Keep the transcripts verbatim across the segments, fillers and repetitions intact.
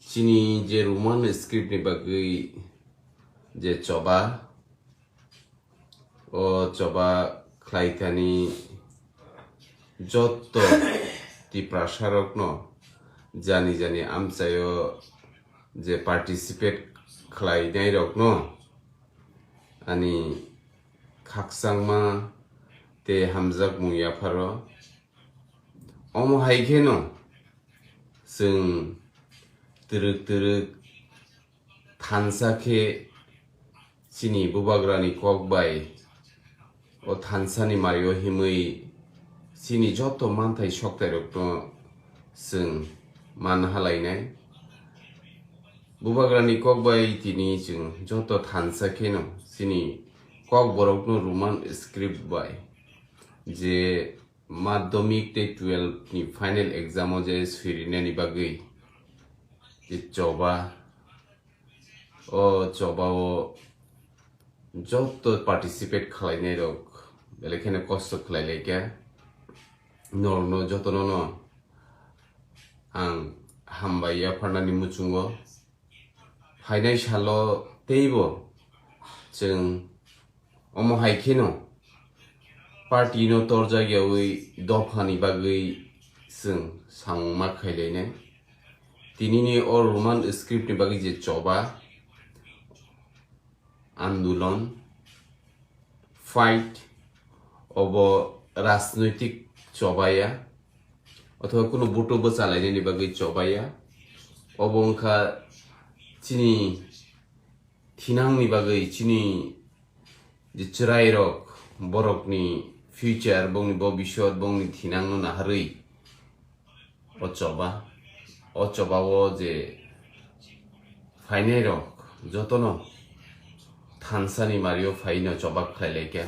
Chini je Roman script ni bagwi je choba, o choba khlaikani jotto Tiprasa rokno, jani jani amchaio je participate khlainai rokno ani khakchangma tei hamjakmung yapharo. Omo hai kheno chwng twrwk twrwk thansa khe chini Bubagrani kok bai o thansani mario himwi chini joto manthai soktairokno chwng man halainai. Bubagrani kok bai tini chwng joto thansa kheno chini kok borokno Roman script bai je madhyamik tei twelve ni final exam o je swirinani bagwi je choba, o choba o joto participate khlainai rok belai kheno kosto khlai laikha. Norokno jotono no ang hambai yapharnani muchungo. Phainai salo teibo chwng omo hai kheno party no torjak yawi dophani bagwi chwng samung ma khailainai. Tinini o Roman script ni bagwi je choba, andolon, fight, obo rajnoitik chobaya, othoba kunu buto bwchalainani bagwi chobaya. Obo wngkha chini thinangni bagwi, chini je chwrairok, borokni future, bongni bobisot, bongni thinangno naharwi o choba, o choba o je phainai rok jotono thansani mario phaino choba khlai laikha.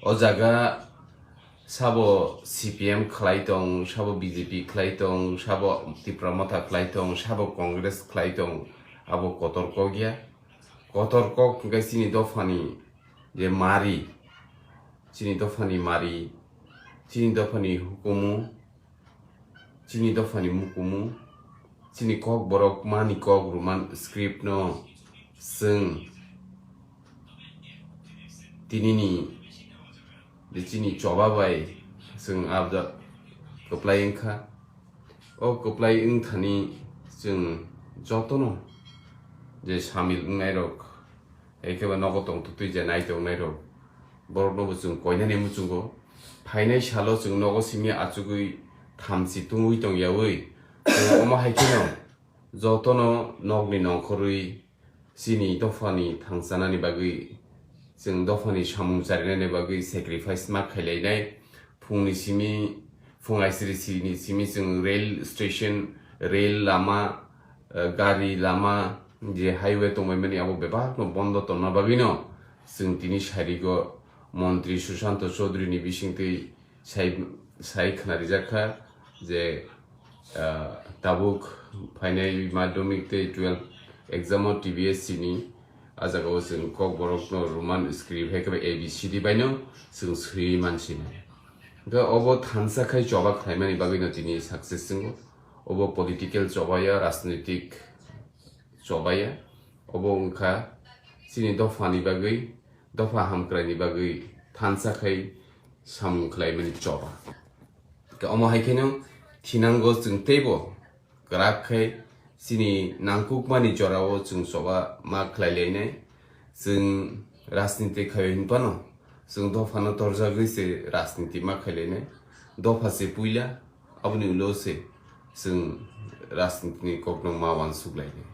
O jaga sabo C P M khlai tong, sabo B J P khlai tong, sabo Tipra Motha khlai tong, sabo Congress khlai tong, abo kotor kok ya. Kotor kok hwnkhe chini dophani je mari, chini dophani mari, chini dophani hukumu, chini dophani mukumu, chini kok borok mani kok Roman script no chwng tinini je chini choba bai chwng abda kwplai wngkha. O kwplai wngthani chwng jotono je samil wngnai rok, hai khe ba nogo tong tutui je nai tongnai rok, borokno bo chwng koinani muchungo. Phainai salo chwng nogo simi achugwi thamchi tungwi tong yawi, chwng omo hai kheno jotono nokni nongkhorwi chini dophani thangchanani bagwi, chwng dophani samung charinani bagwi sacrifice ma khailainai. Phungni simi, phung aisiri sini simi chwng rail station, rail lama, eh, gari lama, je highway tongbaimani abo bebakno bondo tongna bagwino chwng tini sarigo Montri Sushanto Chaudhary ni bisingtwi sai, sai khna rijak kha je, ah, tabuk phainai madhyamik tei twelve exam o T B S C ni, ah jaga o chwng kok borok no Roman script hai khe A B C D bai no chwng swi man sini. Hwnkhe obo thansa khai choba khlaimani bagwi no tini success wngo. Obo political choba ya, rajnitik choba ya. Obo wngkha chini dopha ni bagwi, dopha hamkrai ni bagwi thansa khai samung khlaimani choba. Omo hai kheno thinango chwng teibo kwrak khe chini nangkukmani jorao chwng choba ma khlai lainai. Chwng rajniti khaio hinphano chwng dophano torjagwi se rajniti ma khlai lainai. Dopha se puila, aboni ulo se chwng rajnitini kokno ma uansuk lainai.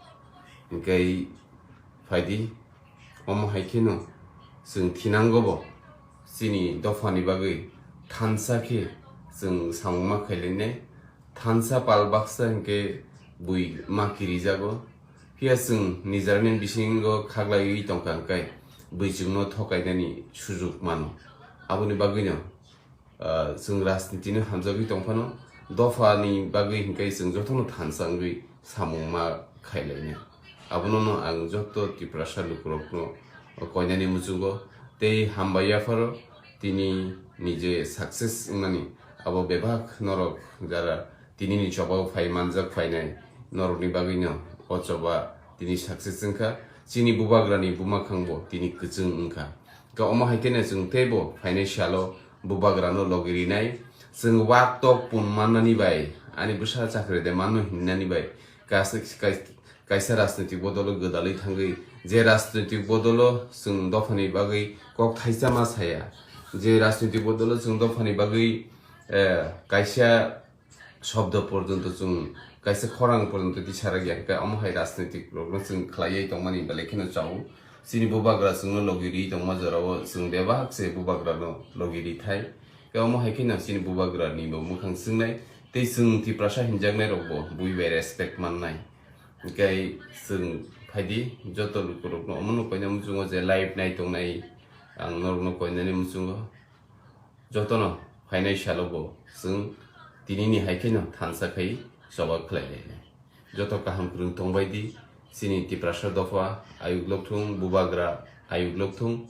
Hwnkhe phaidi, omo hai kheno chwng thinango bo chini dophani bagwi thansa khe chwng samung ma khlai lainai. Thansa pal baksa hwnkhe bui ma kirijago. Phiya chwng nijrani bisingo khaklaiwi tongkha hwnkhe bui chwngno thokainani sujuk mano. Aboni bagwino ah, chwng rajnitino hamjagwi tongphano, dophani bagwi hwnkhe chwng jotono thansa wngwi samung ma khailainai. Abono no ang joto Tiprasa lukurokno koinani muchungo tei hambai yapharo tini nije success wngnani abo bebak norok jara tinini chobao phai manjak phainai norokni bagwino O choba tini success wngkha, chini bubagrani bumakhangbo tini kwchwng wngkha. Khe omo hai kheno chwng teibo phainai salo bubagrano logi rinai, chwng wak tok pun mannani bai, ani bwsa chakri de mano hinnani bai, kas-, kais-, kaisa rajnitik bodolo gwdalwi thangwi, je rajnitik bodolo chwng dophani bagwi kok thaisa ma saya, je rajnitik bodolo chwng dophani bagwi, eh, kaisa shobdo porjonto chwng kaisa khorang porjonto tisara gyan khe, omo hai rajnitik rokno chwng khlaiwi tongmani belai kheno chao. Chini bubagra chwngno logi ri tongma jorao chwng bebak se bubagrano logi ri thai. Khe omo hai kheno chini bubagrani bo mwkhang swngnai tei chwng Tiprasa hinjaknai rokbo bui bai respect mannai. Hwnkhe chwng phaidi joto lukurokno omono koina muchungo je live nai tongnai ang norokno koinani muchungo. Jotono phainai salo bo chwng tinini hai kheno thansa khai choba khlai lainai. Joto kaham kwrwng tongbai di, chini Tiprasa dopha ayuk lokthung, bubagra ayuk lokthung,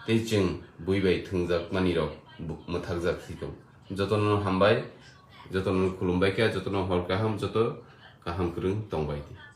tei chwng bui bai thwngjak mani rok bu-, mwthakjak si tong. Jotono hambai, jotono khulumbai kha, jotono hor kaham, joto kaham kwrwng tongbai di.